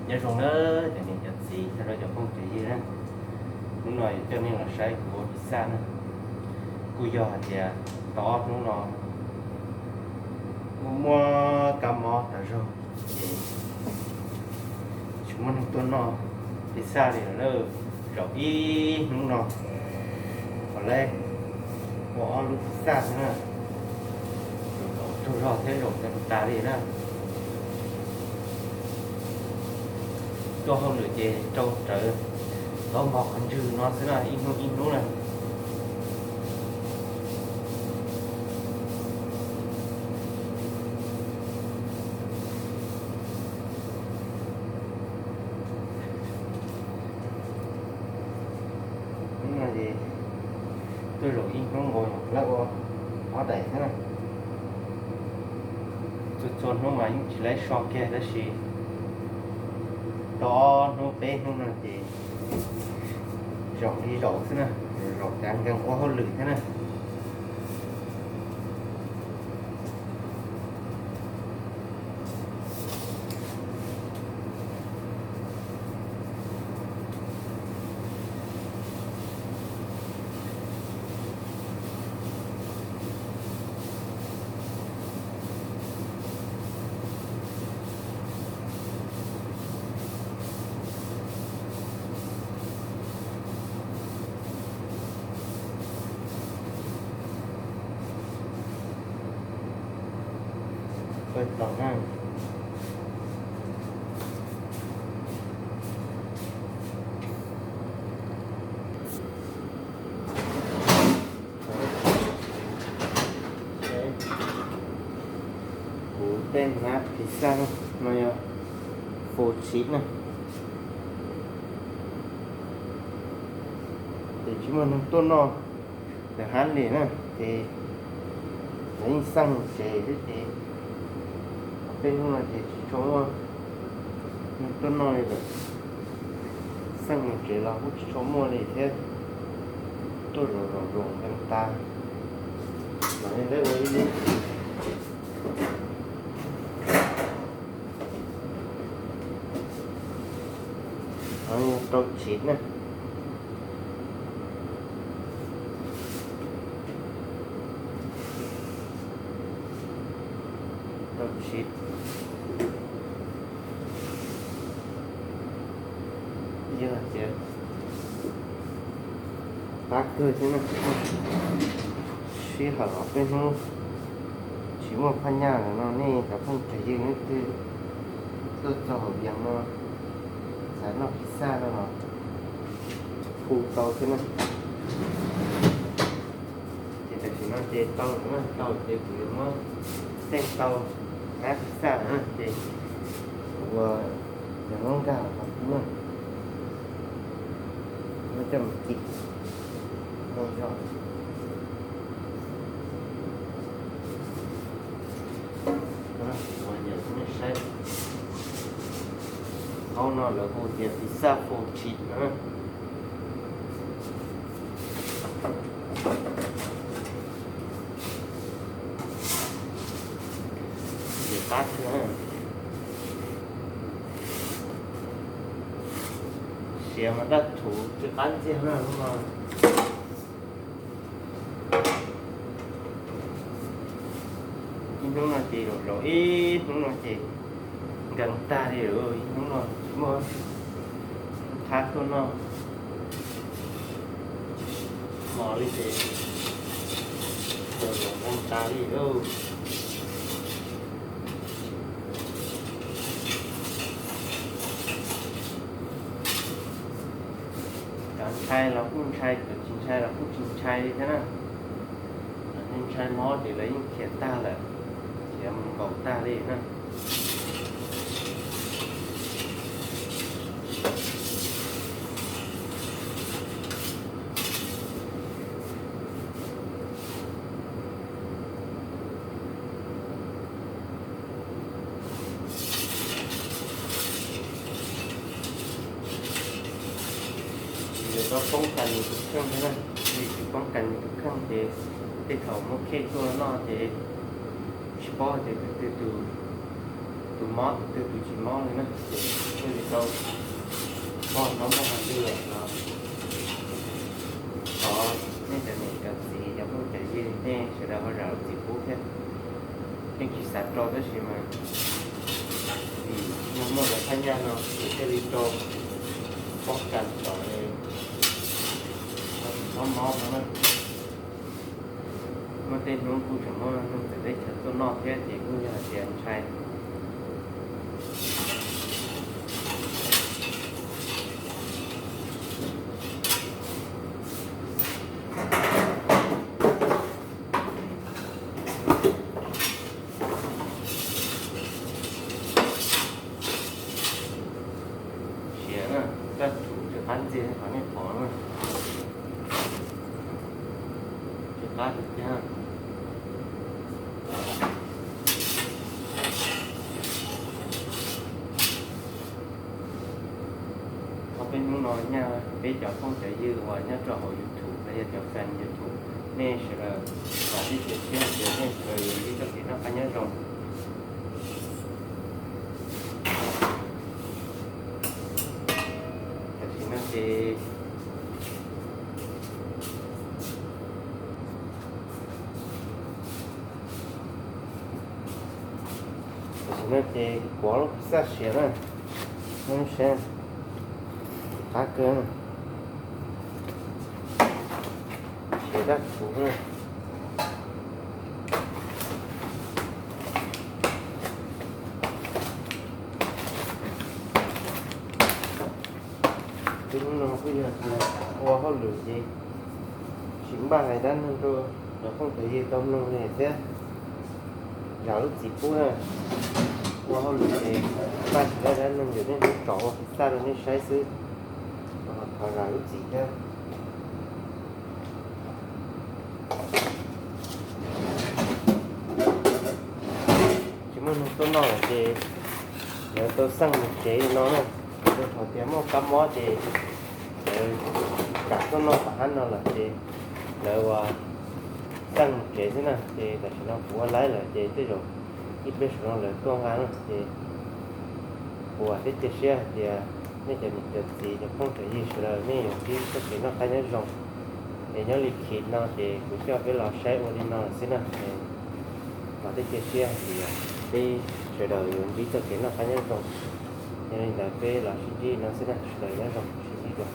Nyob zoo na cov niam cov txiv thiab rau cov phooj cov ywg na, hnub no yuav coj nej los saib kuv ua pizza na. Kuj yog hais tias tau ob hnub no kuj muaj kab mob tas zog, ces tsis muaj neeg tuaj noj pizza li lawm. Zaum ib hnub no thaum lawv ua ob lub pizza xwb na, zaum tsaug zog thiab zaum ntev tas li na. Tuaj hauj lwm ces rau rawv tau npog qhov ntswg no xwb na, ib hnub ib hnub na. Hnub no ces tuaj zaum ib hnub nkaus lawv ua ob daim xwb na. Txhua txhua hnub mas yeej tsis laib so kiag tab sis tau ob hnub peb hnub no ces zaum li zaum xwb na, zaum kav nkees ua hauj lwm thiab na. Pawg tau na. Kuv tej nab pizza no yog full cheese na, ces tsis muaj neeg tuaj noj ntawm hab li na, ces lawv yeej xaj mus tsev thiab ces peb hnub no ces tsis tshua muaj neeg tuaj noj li lawm. Xaj mus tsev los kuj tsis tshua muaj li thiab, tuaj zaum zaum zaum ntev tas. Mas li lawv ua ib lub rau tshis na. Rau tshis. Yog tias qab kawg thiab na, sij hawm los peb hnub tsis muaj phaj nyaj lawm no nej cov phooj cov ywg leej twg tuaj txog hauv Vias no xav noj pizza no los hu tau thiab na. Ces tam sim no ces tau lawm na, tau ces kuv yuav muab teej tau nab pizza lawm na ces kuv ua yog muab nkag los rau kuv na, muab coj mus cim zoo zog. Kuv ua yam nej saib, hauv no lawv hu tias pizza full cheese na. Ces qab kawg, siav mas daj rhuv tsis qab ntxiag na lub no. Ib hnub no ces zaum zaum ib hnub no ces nkees tag li lawm, ib hnub no tsis muaj thab tuaj noj mos li ces zaum zaum nkees tas li lawm. Cov ntshai los kuj ntshai, cov tsis ntshai los kuj tsis ntshai li thiab na. Cov ntshai mob ces lawv yeej khiav tag lawm, khiav mus nkaum tag li na. Ces yuav tau poob kas nws tus kheej thiab na, vim tsis poob kas nws tus kheej ces tej thaum muab kheej tuaj noj ces tsis paub tias tus twg tus, Tus mob tus twg tus tsis mob li na, ces thiaj li tau mob no mob no twg lawm no. Thov nej cov niam cov txiv cov phooj cov ywg nej sawv daws ho zam lub txim pub thiab. Yeej tsis xav rau tab sis mas vim yog muaj cov phab nyaj no ces thiaj li rau poob kas tsom li mob mob no na. Muaj tej hnub kuj tseem muaj neeg txawv teb chaws tuaj noj thiab ces kuj yog hais tias ntshai. Siav na, txaj tsum tsis qab ntxiag qhov nej pom na. Tsis qab tiag tiag. Ob peb hnub no nyaj peb cov phooj cov ywg uas nyob rau hauv YouTube los yog cov fan YouTube, nej sawv daws vam thiab cia siab tias nej sawv daws yuav ntsib txoj kev noj qab nyob zoo. Tam sim no ces, tam sim no ces kuav lub xaj siav na, nej saib, qab kawg, siav daj kuv na. Twb hnub no kuj yog tias ua hauj lwm ces tsis npaj hais dab neeg rau cov phooj cov ywg tau mloog li thiab. Zam lub txim pub na, ua hauj lwm ces npaj tsis tau dab neeg, yog nej hnub tsaus ua xaj rau nej saib xwb, thov zam lub txim thiab. Tsis muaj neeg tuaj noj lawm ces lawv tau xaj mus tsev li no na. Rau qhov tias muaj kab mob ces lawv kam tuaj noj tom hab no lawm ces lawv ua xaj mus tsev xwb na. Ces tam sim no kuv ua laib lawm ces tej zaum ib pliag saum no lawv tuaj nqa na. Ces kuv vam thiab cia siab hais tias nej cov niam cov txiv cov phooj cov ywg sawv daws nej yuav ntsib txoj kev noj qab nyob zoo. Es nyob li khi no ces kuv coj peb los saib ua li no lawm xwb na. Vam thiab cia siab hais tias peb sawv daws yuav ntsib txoj kev noj qab nyob zoo. Yog li ntawd peb los sib ntsib no xwb na, sawv daws nyob zoo, sib ntsib dua.